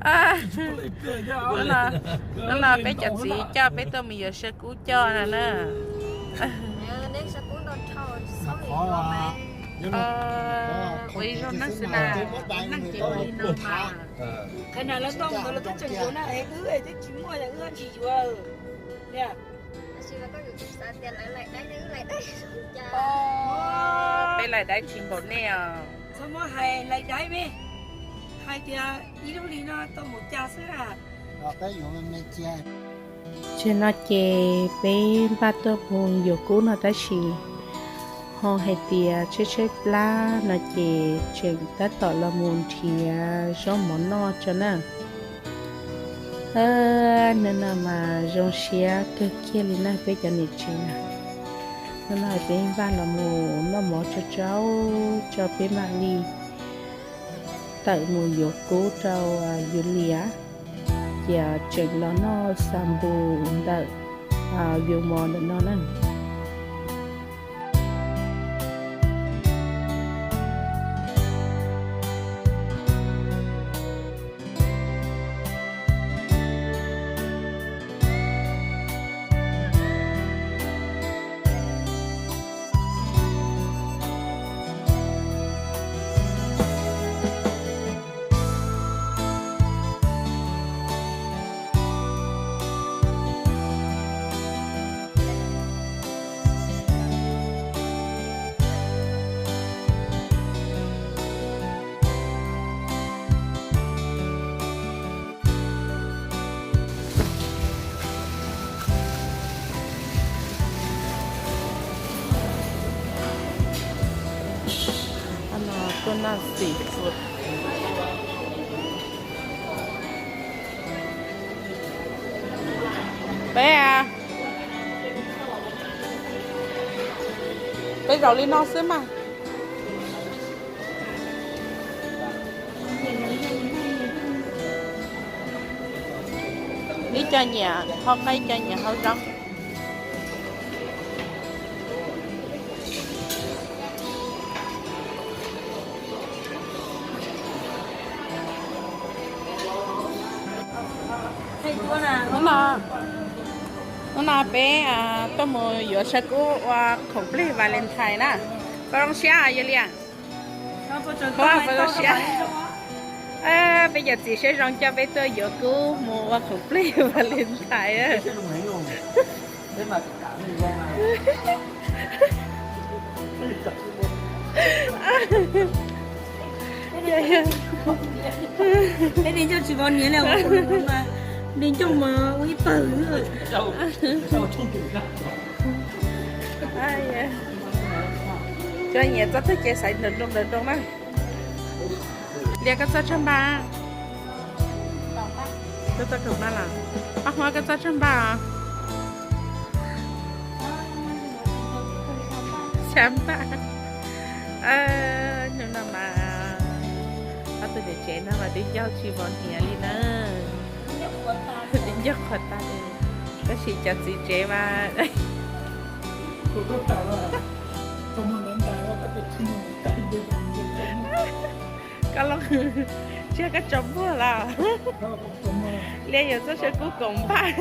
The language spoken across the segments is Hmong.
Hnub no peb cov txiv coj peb tuaj mus yuav saw kub coj no na. Ua ib zaug neej xwb na, neej ces ua li no mas. Qhov no lawv tuaj mus ntawd lawv twb tseem yuav na, es wb twb tsis muaj, wb tsis yuav. Peb laim daib tsis npaum nej os. Txhob muab hais laim daib me, hais tias ib lub hlis no tau mus cas xwb na. Tseg no ces peb npaj tuaj mus yuav kub no tab sis ho hais tias tshaib tshaib plab no ces tseem tab tom los mus nrhiav zaub mov noj tso na. Hnub no mas zoo siab kawg kiag li na peb cov niam tsev na. Hnub no peb npaj los mus noj mov tsau tsau tso peb mam li tawm mus yuav kub rau Yulia, ces tseem los noj xa npus ntawm yuav mov ntawm no na. Tuaj noj seafood. Peb, peb zaum li no xwb mas. Ib co nyiam hau qaib, ib co nyiam hau zaub. Hnub no peb tuaj mus yuav saw kub ua khoom plig Valentine na. Koj zoo siab Yulia? Zoo siab. Peb cov txiv siab zoo coj peb tuaj yuav kub mus ua khoom plig Valentine. Peb coj tsis vov niam li, ua ncauj mas ua ib pawg. Cov nyiam txog tag ces xaiv nrawm nroos nrawm nroos na. Lias, koj txog tsawg npaj? Koj txog kaum npaj los? Paj Huab, koj txog tsawg npaj os? Xya npaj. Hnub no mas ob tug niam tsev no mas twb ncauj tsis vov niam li na. Twb ncauj qhuav tag li. Tab sis cov txiv tsev mas Koj Looj, tsis yog koj tsaus muag los? Lias yuav txoj saw kub kaum npaj.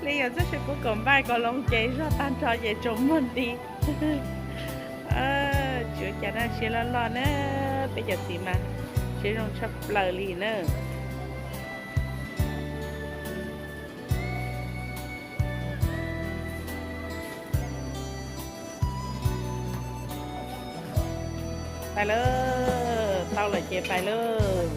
Lias yuav txoj saw kub kaum npaj, Koj Looj ces zog tag nrho ces tsaus muag nti. Tsis ua cas na, siab loj loj na, peb cov txiv mas siab zoo tshaj plaws li na. Pais lawm, tau lawm ces pais lawm.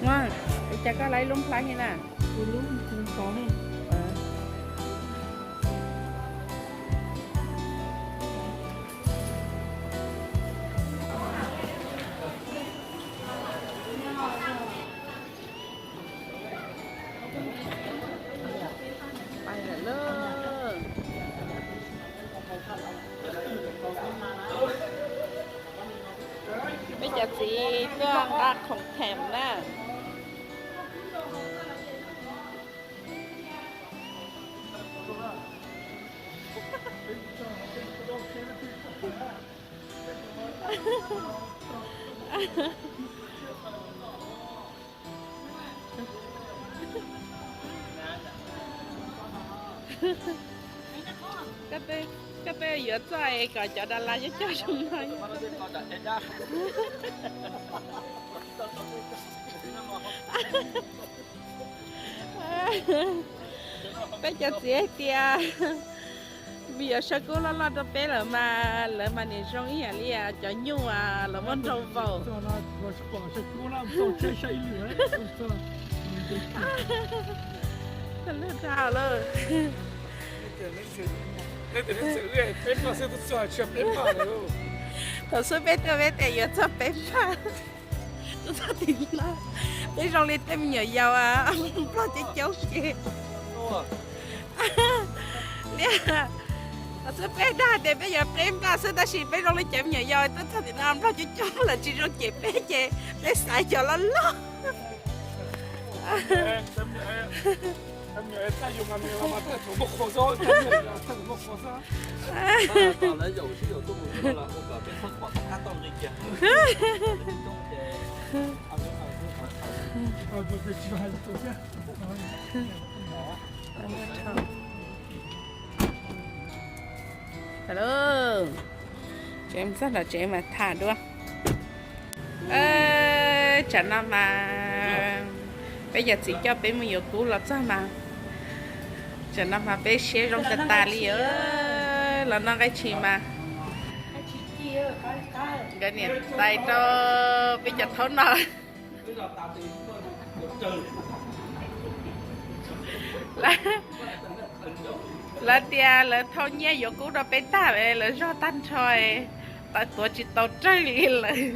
Ua cas koj laib lub nplhaib li na? Pais lawm lauj. Peb cov txiv tuaj nqa khoom them na. Koj twb yuav txoj es kom cov das las coj coj zoo no. Peb cov txiv hais tias me nyuam saw kub loj loj rau peb lawm mas lawv mas niam zoo ib yam li cov nyuj los muab nrau vaus. Thaum xub peb tuaj peb tias yuav txog peb npaj, tuaj txog tim no peb zoo li tej me nyuam yaus nplog coob coob ces. Thaum xub peb dag tias peb yuav peb npaj xwb tab sis peb zoo li cov me nyuam yaus tuaj txog tim no nplog coob coob lawm tsis zoo ces peb ces peb xaiv cov loj loj. Hello, tsev txog nram tsev mas tham dua. Tsam no mas peb cov txiv coj peb mus yuav kub los txog mas, tsam no mas peb siab zoo tas tas li os. Los noj nqaij tshis mas nkawd niam tais rau peb cov thaub no. Lawv tias lawv thau nyiaj yuav kub rau peb tag, lawv zog tag nrho, tuav tsis tau rawg li lawm.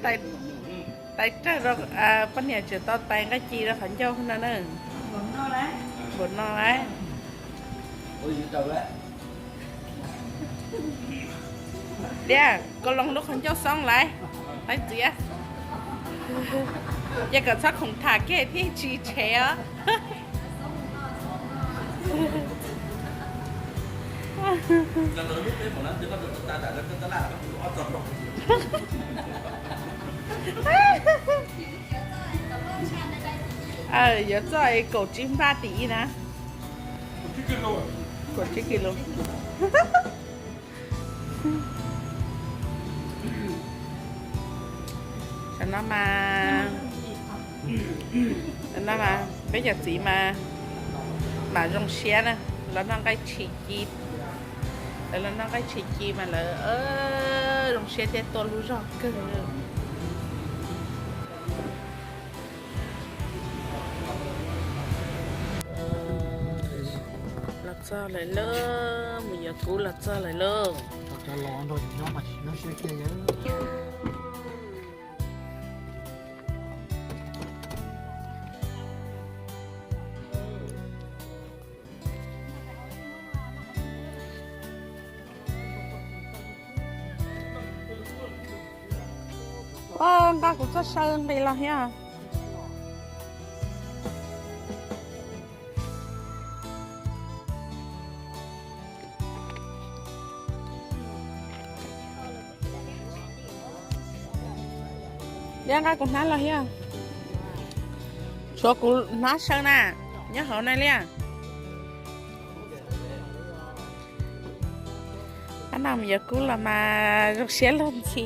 Tais rawg, poj niam tseem tau tais nqaij ci rau qhov ncauj no na. Npaum no lawm. Tias koj loo lub qhov ncauj xoob lawm, tais txiav. Ces kom txhob khoom tham kiag thiaj tsis tshev os. Yuav txoj kaum tsib npaj tim ib na. Kaum tsib kis lus. Tam no mas, tam no mas peb cov txiv mas mam zoo siab na, los noj nqaij tshis ci. Lawv los noj nqaij tshis ci mas lawv zoo siab thiab tuaj lub zog kawg. Los txog lawm lauj, mus yuav kub los txog lawm lauj. Nqa kuv txoj saw nqis los thiab. Liab, nqa kuv hnab los thiab. Tshuav kuv hnab saw na, nyob hauv na Liab. Ab, no mus yuav kub los mas zoo siab luag ntxhi.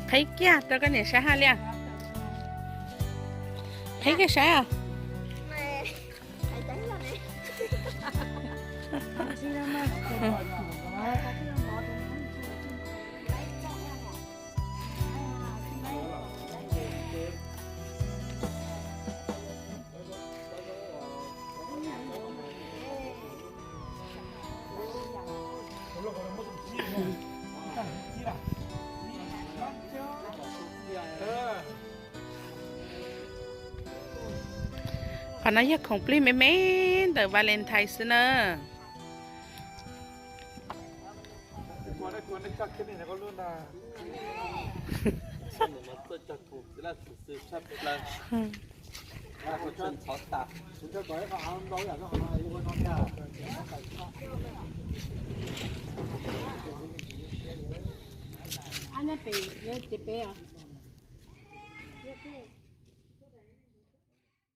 Qhib kiag rau koj niam saib hab Liab. Qhib kiag saib os. Qhov no yog khoom plig me me ntawm Valentine xwb na. Txoj cog tus txiv laj xwm xwm tshaj plaws. Ua tseem ntxhov tas. Ab, nyob pem, nyob ces pem os.